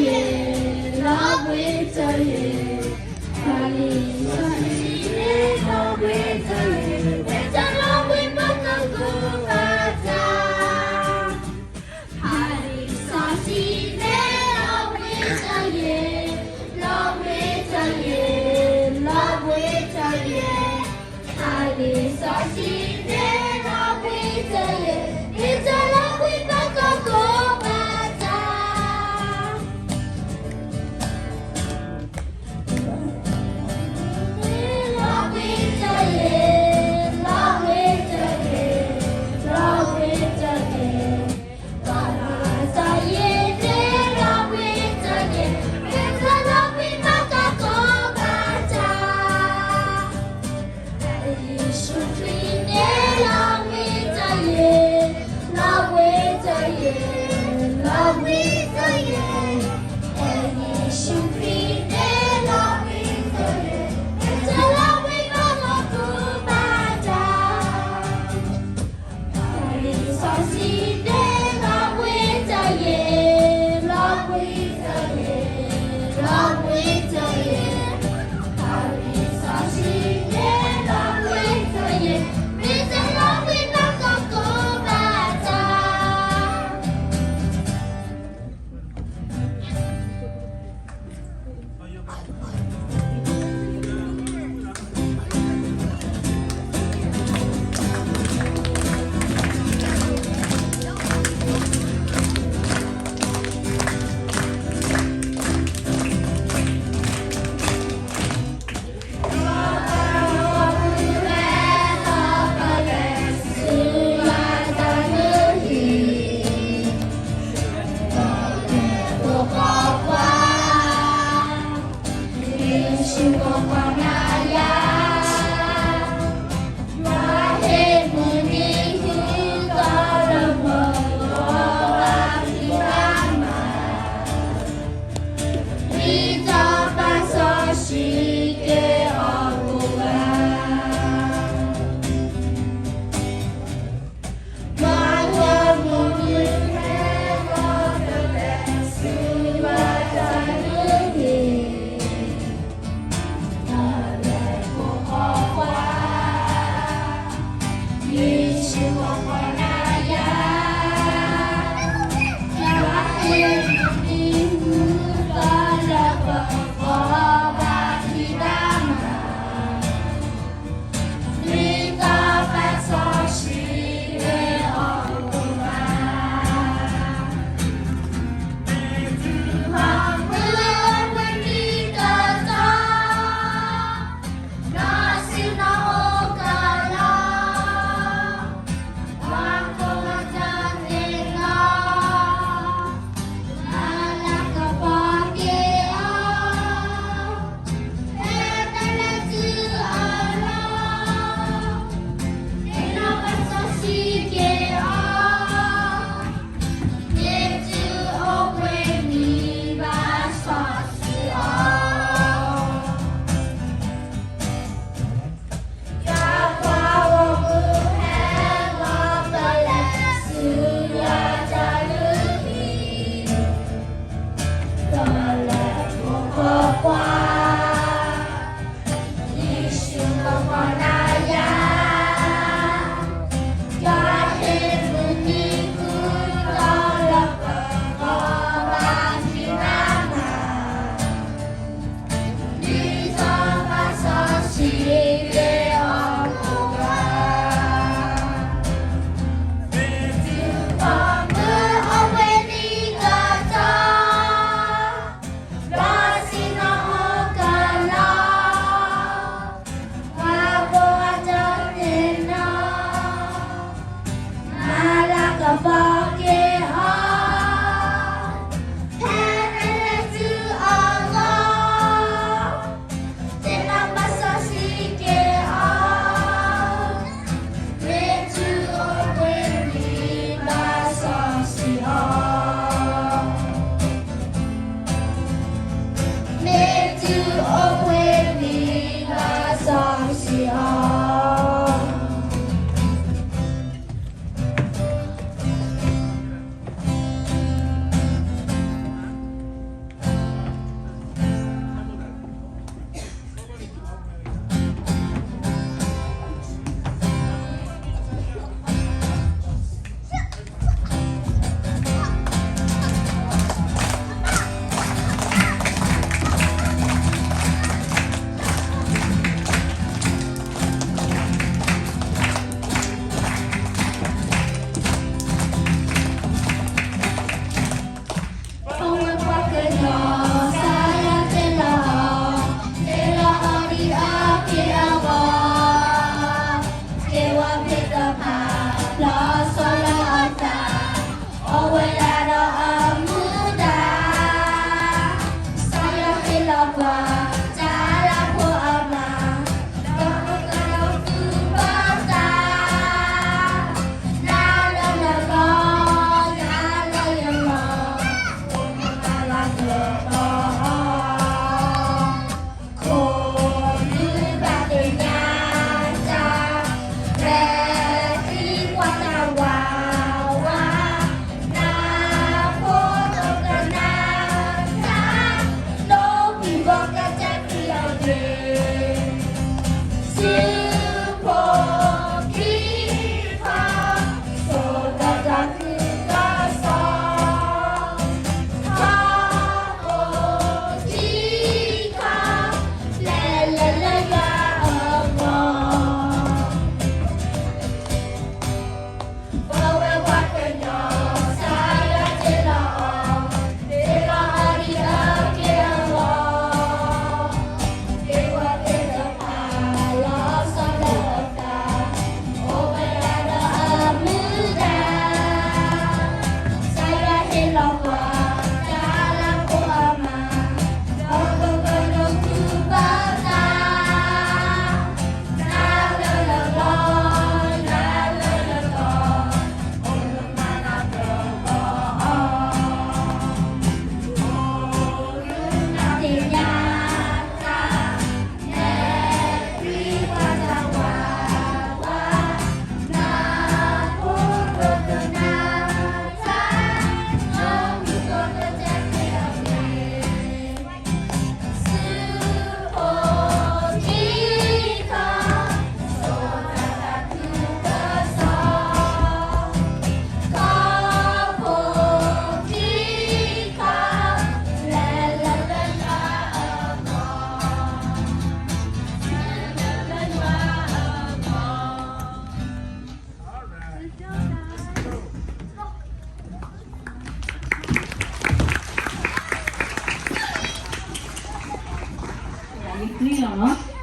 လီၤဘှံးတယဲၢ်, ဖးလံာ်စီဆှံမ့ၢ်လီၤဘှံးတယဲၢ်, မ့ၢ်တၢ်လီၤဘှံးဘၣ်ကီၢ်ကီၢ်ဘၣ်ဆၣ်, ဖးလံာ်စီဆှံမ့ၢ်လီၤဘှံးတယဲၢ်, လီၤဘှံးတယဲၢ်, လီၤဘှံးတယဲၢ်, ဖးလံာ်စီဆှံမ့ၢ်လီၤဘှံးတယဲၢ်, မ့ၢ်တၢ်လီၤဘှံးဘၣ်ကီၢ်ကီၢ်ဘၣ်ဆၣ်. တၢ်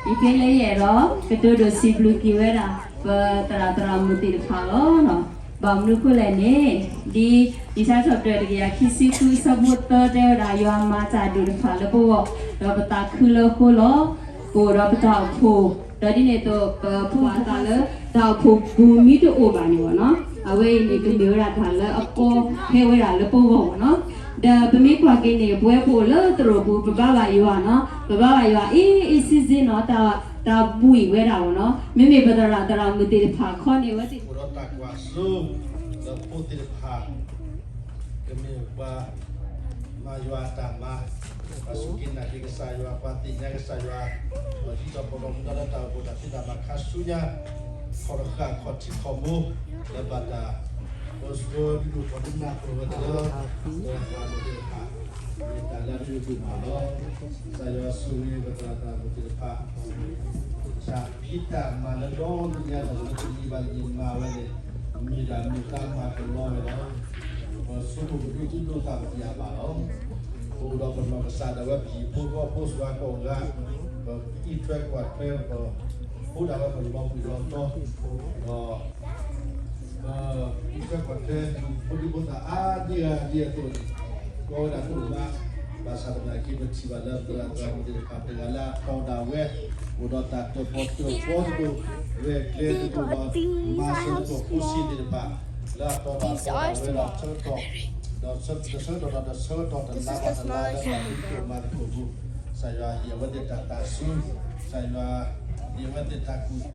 ယက့လၢယအဲၣ်ဒိး ကတိၤဒိၣ်စံးဘျုးက့ၤဝဲဒၣ် ပသရၣ်သရၣ်မုၣ်သ့ၣ်တဖၣ်လီၤ. ဘၣ်မနုၤအဃိလဲၣ်န့ၣ် ဒ်လံာ်စံးထီၣ်ပတြၢၤ တကယၤခံဆံဃု အဆၢဖိသၢ တဲဝဲဒၣ် ယွၤမၤတၢ်ဒိၣ်တဖၣ်လၢပဂီၢ်, ဒီးပသးခုလၢအဃိလီၤ. ပအိၣ်ဒီးပတၢ်အိၣ်ဖှိၣ်, ဒီးဒ်န့ၣ်အသိး ပဖိသၣ်လၢ တၢ်အိၣ်ဖှိၣ်ပူၤမ့ၢ်တအိၣ်ဘၣ်န့ၣ်ဘၣ်နီၤ, အဝဲအံၤန့ၣ် ကမ့ၢ်ဝဲဒၣ်တၢ်လၢအကီခဲဝဲဒၣ်လၢပဂီၢ်ဘၣ်နီၤ. ဒီးပမ့ၢ်ကွၢ်က့ၤန့ၣ် ပဝဲပအိၣ်လၢသရိာ်ပူၤ ပဘါဘၣ်ယွၤနီၤ, ပဘါဘၣ်ယွၤ အ့ၣ်အ့ၣ်စ့စ့နီၤ, တၢ်ဘှံးဝဲဒၣ်ဘၣ်နီၤ. မ့မ့ၢ်ပသရၣ်သရၣ်မုၣ်သ့ၣ်တဖၣ်ခီန့ၣ် အဝဲသ့ၣ်အိၣ်ဒီးတၢ်ကွၢ်စိ ဒီးဖိသ့ၣ်တဖၣ် ကမ့ၢ်ပှၤ မၤယွၤအတၢ်မၤ, ပှၤစူၢ်က့ၤနာ်က့ၤကစၢ်ယွၤ, ပှၤသ့ၣ်ညါကစၢ်ယွၤ, ဒီးဟံးထီၣ်ဖီၣ်ထီၣ်မူဒါလၢတၢ်အိၣ်ဖှိၣ်တၢ်ဖံးတၢ်မၤခါဆူညါ, ခီၣ်တဃာ်ခီၣ်ထံးခီၣ်ဘိ, လၢဘၣ်တၢ် ပဆှၢဒုးဒိၣ်ထီၣ်ဒုးနၢ်ပၢၢ်ဝဲတလၢ ပသရၣ်မုၣ်သ့ၣ်တဖၣ်, မ့ၢ်တၢ်လၢအဒုးဒိၣ်မးလီၤ. ကစၢ်ယွၤဆိၣ်ဂ့ၤပသရၣ်သရၣ်မုၣ်သ့ၣ်တဖၣ်, တၢ်ဖံးတၢ်မၤလၢဒီဒူၣ်ညါတၢ်လၢတမံၤဘၣ်လၢယမၤဝဲန့ၣ်, မ့ၢ်ဒၣ်မ့ၢ်တၢ်မၤကလီဝဲလီၤ. ပဆိကမိၣ်ပဒိၣ်ဒိၣ်သၣ်ပတယၤဘၣ်လီၤ. ပအိၣ်ဒီးပနီၢ်ကစၢ်ဒၣ်ဝဲ ပဟံၣ်ဖိဃီဖိစှၤကိးဂၤ, ပအံးထွဲကွၢ်ထွဲ ပဖိဒၣ်ဝဲပလီၤပှံၢ်လီၤတီၤ, ဒီး ပအံးထွဲကွၢ်ထွဲ ဖိဒံဖိသၣ်အါဒံအါဒံအသိးန့ၣ်, ကီဝဲဒၣ်တအိၣ်ဘၣ်. ဘၣ်ဆၣ်သနာ်က့ ပထံၣ်ဘၣ်လၢပသရၣ်သရၣ်မုၣ်သ့ၣ်တဖၣ် တဂၤလၢအတီဒၣ်ဝဲ, အိၣ်ဒီးတၢ်တၢၣ်ပီၣ်တၢၣ်ပီသကိး, ရဲၣ်ကျဲၤသကိးဒီး မၤစၢၤသကိးဖိဆံးသ့ၣ်တဖၣ်, လၢအတီဒီးအတီဒၣ်ဝဲဒီးဆၢကတီၢ်, ဒီးတဆၢကတီၢ်ဒီးတဆၢကတီၢ် တလါဘၣ်တလါလၢပှၤဒုးဒိၣ်မၤသကိးပူၤ, ကစၢ်ယွၤဟ့ၣ်အဝဲသ့ၣ်တၢ်သးဆူ, ကစၢ်ယွၤဟ့ၣ်အဝဲသ့ၣ်တၢ်ကူၣ်